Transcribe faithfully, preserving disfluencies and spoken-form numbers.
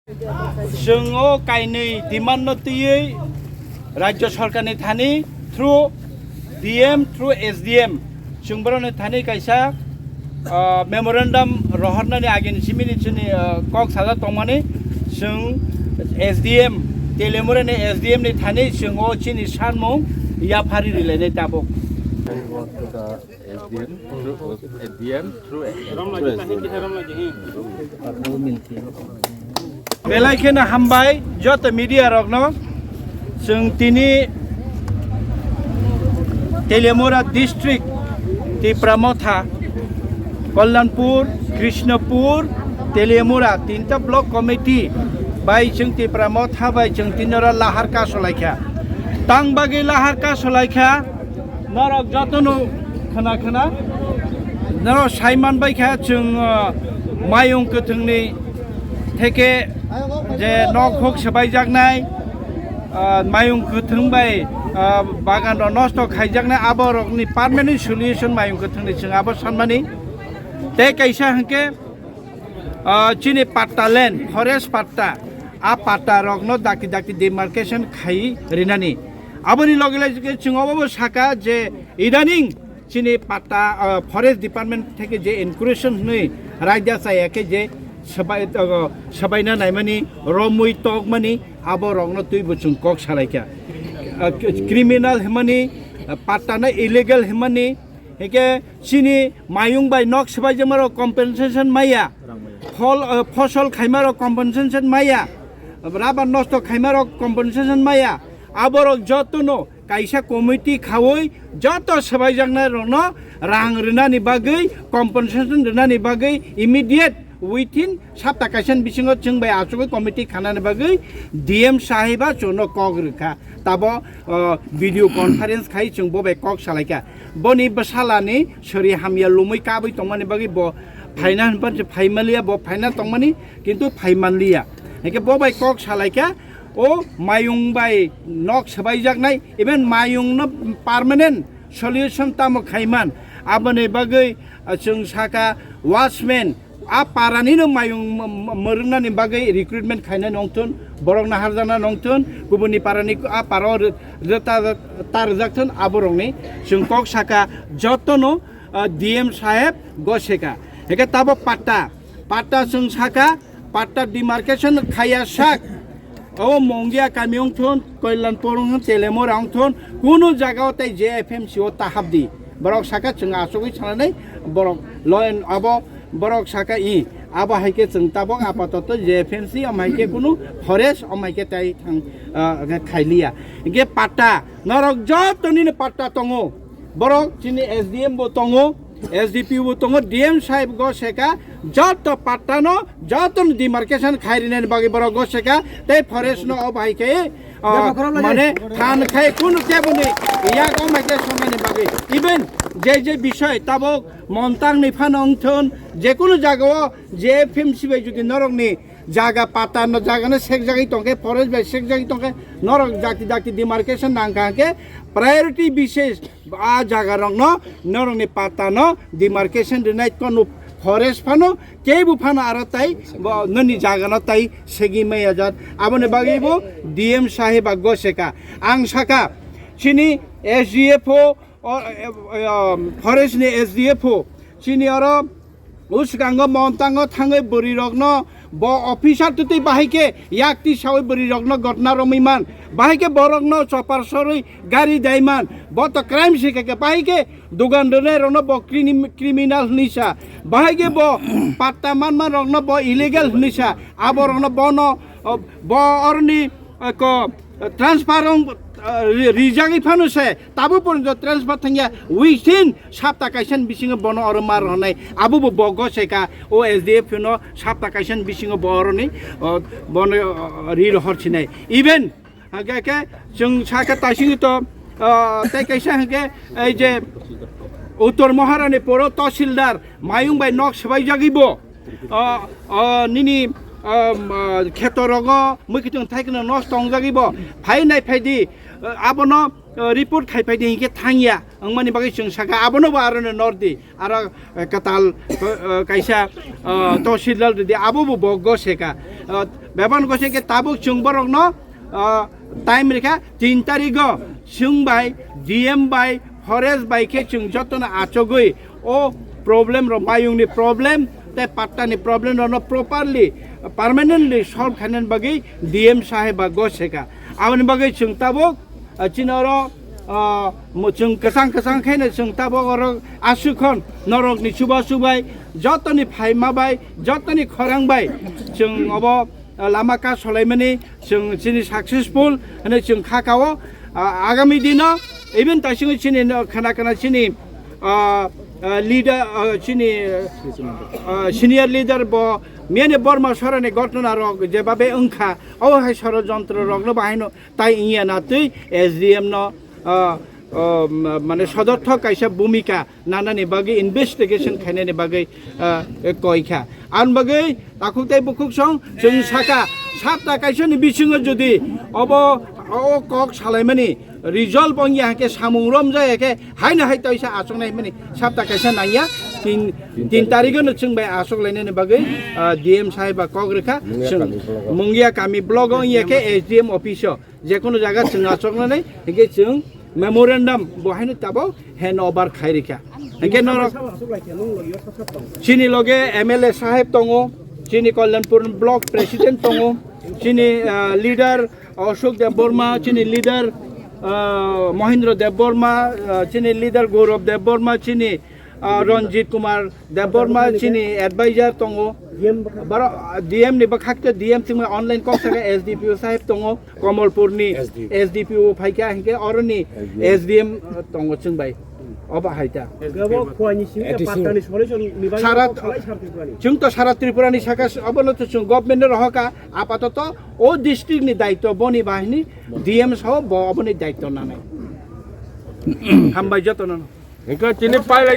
Chwng o kainwi demand no twiwi Rajya Sarkar ni thani through D M, through S D M, chwng borok ni thani kaisa, ah, memorandum rohornani agini simi ni chini, ah, kok sajak tongmani. Chwng S D M, Teliamura ni S D M ni thani chwng o chini sanmung yaphari rilainai tabuk. S D M through, S D M through S D M. Belai kheno hambai joto media rokno. Chwng tini Teliamura district, Tipra Motha, Kalyanpur, Krishnapur, Teliamura tinta block committee bai chwng Tipra Motha bai chwng tini oro lahar kaso laikha. Tang bagwi lahar kaso laikha. Norok jotono khna khna norok saiman baikha chwng, uh, mayung kwthwngni theke je nok hok swbaijaknai, uh, mayung kwthwng bai, uh, bagan rok nosto khaijaknai, abo rokni permanent solution mayung kwthwngni chwng abo sanmani. Tei kaisa hwnkhe, uh, chini patta land, forest patta, a patta rokno dakti dakti demarcation khai rinani. Aboni loge loge chwng obo saka je idaning chini patta, ah, forest department theke je incursion hwnwi raida chaya khe je sabai, ah, sabaina naimani, romwi tokmani, abo rokno twibo chwng kok salaikha. Ah, criminal hwnmani, ah, patta no illegal hwnmani, hwnkhe chini mayung bai nok swbaijakmarok compensation maya, phol, ah, phosol khaimarok compensation maya, rubber nosto khaimarok compensation maya, aborok jotono kaisa committee khaui joto swbaijaknai rokno rang rwnani bagwi, compensation rwnani bagwi immediate within sapta kaisa ni bisingo chwng bai achugwi committee khanani bagwi D M saheba chwngno kok rwkha. Tabo, o, video conference khai chwng bo bai kok salaikha. Boni bwsalani sori hamya lumui kabui tongmani bagwi bo phaina hwnphan se phai manliya, bo phaina tongmani kintu phai manliya. Hwnkhe bo bai kok salaikha. O mayung bai nok swbaijaknai, even mayung no permanent solution tamo khaiman, aboni bagwi, ah, chwng saka watchman, a parani no mayung m-, m-, mwrwngnani bagwi recruitment khaina nongthun, borok naharjana nongthun, kubuni parani a paro re-, reta ta rwjakthun, aborokni chwng kok saka jotono, ah, D M saheb goseka. Hwnkhe tabo patta, patta chwng saka, patta demarcation khaya sak, o Mongia kami wngthun, Kalyanpur wngthun, Teliamura wngthun, kunu jaga o tei J F M C o ta habdi. Borok saka chwng achugwi sananai, borok law and abo borok saka i, abo hai khe chwng tabok apatoto J F M C, om hai khe kunu forest, om hai khe tai thang, ah, khailiya. Hwnkhe patta, norok joto nini patta tongo. Borok chini S D M bo tongo, S D P bo tongo, D M sahib go seka, joto patta no, joto no demarcation khai rinani bagwi borok go seka, tei forest no o bahai khe, ah, mane than khai kunu kebo ni yak o mai khe songani bagwi. Even je je bisoi tabok montang ni phano wngthun, je kunu jaga o J F M C bai jodi norok ni jaga patta no jaga no sekjagwi tongkhe, forest bai sekjagwi tongkhe, norok dakti dakti demarcation nangkha hwnkhe priority bises a jaga rokno norokni patta no demarcation rinai kono forest phano kebo phano aro tai bo noni jaga no tai segi maya jat. Aboni bagwi bo D M sahib a goseka. Ang saka chini S D F O, o, e, e, um, forest ni S D F O chini oro uskango montango thangwi bwrwi rokno bo officer twtwi bahai khe yak tisawi bwrwi rokno gotna romwi man, bahai khe borokno chopar sorwi gari daiman, bo to crime se khe, bahai khe dugan rwnai rokno bo crimi-, criminal hwnwi sa, bahai khe bo patta manma rokno bo illegal hwnwi sa, abo rokno bono, o, bo oroni, o, ko, transfer rong, o, ri-, rijagwi phano se, tabuk porjonto transfer thangya, within sapta kaisa ni bisingo bono oro ma rwnai, abo bo bo goseka, o S D F no sapta kaisa ni bisingo bo oroni, o, bono, o, ri rohor sinai. Even hwnkhe khe chwng sakha taisingwi to, ah, tei kaisa hwnkhe ei je Uttor Maharani poro Tahsildar mayung bai nok swbaijagwi bo, ah, ah, nini, ah, ah, kheto rogo mui kitung thai kheno nosto wngjagwi bo phai nai phai di, ah, abono, ah, report khai phai di hinkhe thangya wngmani bagwi chwng sakha abono bo aro no nor di. Aro, eh, kwtal, eh, kaisa, eh, Tahsildar rwdi, abo bo bo goseka. Eh, Bebak ni gosi khe tabuk chwng borokno, ah, time rikha tin tarigo chwng bai D M bai forest bai khe chwng jotono achogwi o problem rok mayung ni problem tei patta ni problem rokno properly, permanently solve khainani bagwi D M saheb ba gosekha. Aboni bagwi chwng tabuk, ah, chini oro, ah, mo-, chwng kwchang kwchang khaino chwng tabuk oro aswk hwn norokni chuba chubai jotoni phaima bai jotoni khorang bai chwng obo, ah, lama ka solaimani chwng chini successful hwnwi chwng kha kao, ah, agami dino even taisingwi chini no khana khana chini, ah, ah, leader, ah, chini, ah, senior leader bo miyani Borma sorani gotona rok jebabe wngkha, o hai sorojontro rokno bahaino tai wngya na twi S D M no, ah, ah, ma-, mane sodorthok kaisa bhumika nanani bagwi investigation khainani bagwi, ah, koi kha. Ang bagwi takhuk tei bukhuk song chwng saka sapta kaisani bisingo jodi obo o kok salaimani result wngya hwnkhe samung romjaya khe haino hai toisa achuknai hwnmani sapta kaisa nangya tin, tin tarigono chwng bai achuk lainani bagwi, ah, D M saheb ba kok rwkha. Mungia Chwng kami blogo. Mungia kami blogo wngya khe S D M office o jekono jaga chwng achuknani hwnkhe chwng memorandum bo haino tabuk hand over khai rikha. Hwnkhe norok chini loge M L A saheb tongo, chini Kalyanpur block president tongo, chini, ah, leader Ashok Debbarma, chini leader, ah, Mohindra Debbarma, ah, chini leader Gaurav Debbarma, chini, ah, Ranjit Kumar Debbarma, chini advisor tongo. Baro, ah, D M ni bwkhak tei D M thwngma online kok saka S D P O saheb tongo. Komolpurni S D P O. S D P O phaikha hwnkhe oroni S D M. S D M tongo chwng bai. Obo hai ta. Gabo khwani simi A D C. Pattani solution ni bagwi Sara kok salai sar Tripurani. Chwng to sara Tripurani saka s-, obono to chwng government no rohoka apatoto o district ni daityo boni bahini D M sao bo oboni daityo nanai. Hambai jotono. Hwnkhe chini pailai